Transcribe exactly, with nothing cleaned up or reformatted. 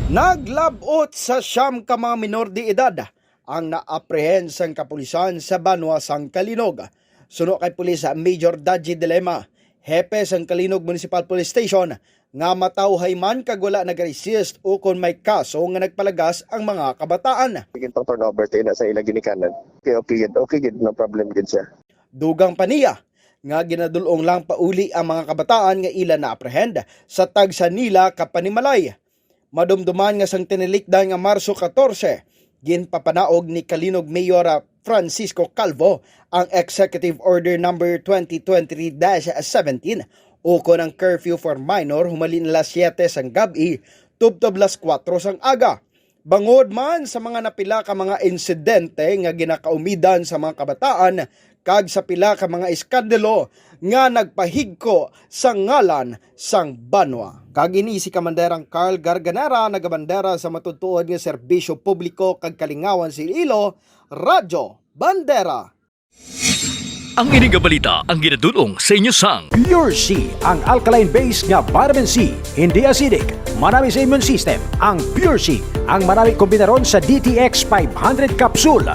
Naglab-ot sa siyam ka mga minor de edad ang naaprehend sang kapulisan sa banwa sang Calinog. Suno kay Pulis Major Daji Dilema, hepe sang Calinog Municipal Police Station, nga matawhay man kag wala nag-resist ukon may kaso nga nagpalagas ang mga kabataan. Sige pang turnover tayo na sa ila ginikanan. Okay, okay, gid. Okay, gid. No problem, gid siya. Dugang pa niya nga ginadul-ong lang pauli ang mga kabataan nga ila na-apprehend sa tagsa nila ka panimalay. Madumduman nga sang tinilikdan nga Marso katorse, ginpapanaog ni Calinog Mayor Francisco Calvo ang Executive Order Number twenty twenty-three dash seventeen, ukon ang curfew for minor humalin alas siyete sang gab-i tubtob alas kuwatro sang aga. Bangod man sa mga napila ka mga insidente nga ginakaumidan sa mga kabataan kag sa pila ka mga eskandalo nga nagpahigko sa ngalan sang banwa. Kag ini si Kamanderang Carl Garganera, nagabandera sa matutuod nga serbisyo publiko kag kalingawan sa Iloilo, Radyo Bandera. Ang ini nga balita ang ginadul-ong sa inyo sang Pure C, ang alkaline base nga vitamin C, hindi acidic, manami sa immune system. Ang Pure C, ang manami kombinaron sa D T X five hundred capsule.